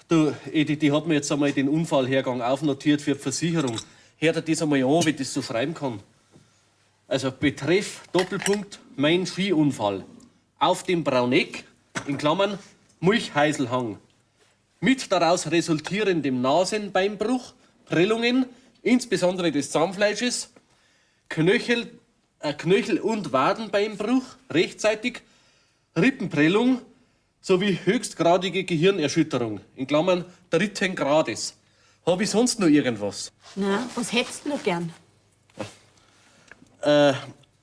Du, Edith, ich hab mir jetzt einmal den Unfallhergang aufnotiert für die Versicherung. Hör dir das einmal an, wie ich das so schreiben kann. Also, Betreff, Doppelpunkt, mein Skiunfall. Auf dem Brauneck, in Klammern, Mulchheiselhang. Mit daraus resultierendem Nasenbeinbruch, Prellungen, insbesondere des Zahnfleisches, Knöchel- und Wadenbeinbruch rechtzeitig, Rippenprellung sowie höchstgradige Gehirnerschütterung, in Klammern dritten Grades. Hab ich sonst noch irgendwas? Na, was hättest du noch gern?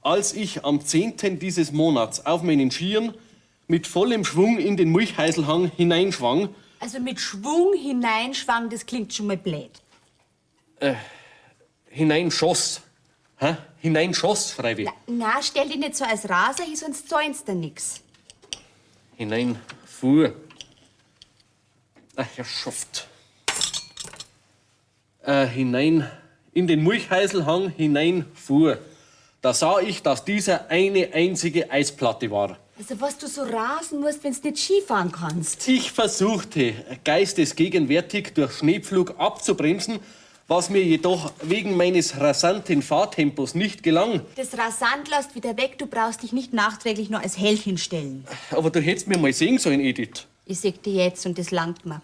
Als ich am 10. dieses Monats auf meinen Skiern mit vollem Schwung in den Mulchheiselhang hineinschwang, Also mit Schwung hineinschwang, das klingt schon mal blöd. Hineinschoss. Hä? Hineinschoss, schreibe ich. Na, stell dich nicht so als Raser hin, sonst zahlst du nix. Hineinfuhr. Ach, ja, schafft. Hinein in den Mulchheiselhang hineinfuhr. Da sah ich, dass dieser eine einzige Eisplatte war. Also was du so rasen musst, wenn's nicht Skifahren kannst. Ich versuchte, geistesgegenwärtig durch Schneepflug abzubremsen, was mir jedoch wegen meines rasanten Fahrtempos nicht gelang. Das rasant lasst wieder weg, du brauchst dich nicht nachträglich noch als Held hinstellen. Aber du hättest mir mal sehen sollen, Edith. Ich seh dich jetzt und das langt mir.